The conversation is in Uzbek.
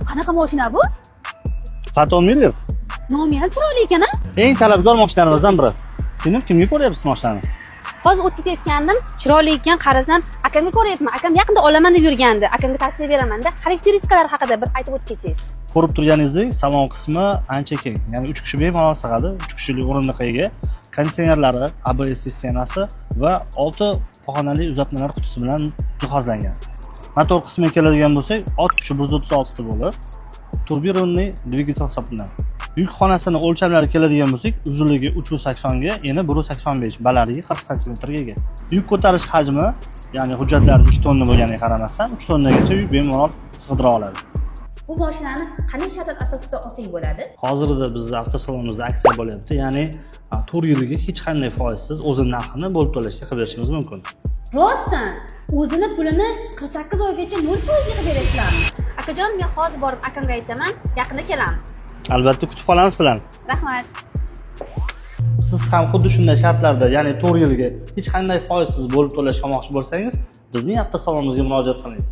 Qanaqa mashina bu? Foton Miller. Nomi ham chiroyli ekan, a? Eng talabgor mashinalardan biri. Singlim, kimga ko'ryapsiz mashinani? Hozir o'tib ketayotgandim, chiroyli ekan, qarasam, akamga ko'ryapman. Akam yaqinda olaman deb yurgandi. Akamga tavsiya beraman-da. Xarakteristikalar haqida bir aytib o'tib ketsangiz. Ko'rib turganingizdek, salon qismi ancha keng. Ya'ni 3 kishi bemalol sig'adi, 3 kishilik o'rindiqqa ega. Konditsionerlari, ABS sistemasi va 6 pog'onali uzatmalar qutisi bilan jihozlangan. Motor qismiga keladigan bo'lsak, ot kuchi 136 ta bo'lib, турбированный dvigatel hisoblanadi. Yuk xonasini o'lchamlari keladigan bo'lsak, uzunligi 380 ga, eni 185, balandligi 40 santimetrga ega. Yuk ko'tarish hajmi, ya'ni hujjatlar 2 tonna bo'lganiga qaramasdan, 3 tonnagacha yuk bemalol sig'dira oladi. Bu mashinani qanday shartlar asosida olsak bo'ladi? Hozirda bizni avtosalonimizda aksiya bo'lyapti, ya'ni 4 yilga hech qanday foizsiz, o'zini narxini bo'lib to'lashga qilib berishimiz mumkin. Rostdan o'zini pulini 48 oygacha 0 foizga qilib berasizlarmi? Akajon, men hozir borib akamga aytaman, yaqinda kelamiz. Albatta, kutib qolamiz sizlarni. Rahmat. Siz ham xuddi shunday shartlarda, ya'ni 4 yilga hech qanday foizsiz bo'lib to'lash olmoqchi bo'lsangiz, bizning avtosalonimizga murojaat qiling.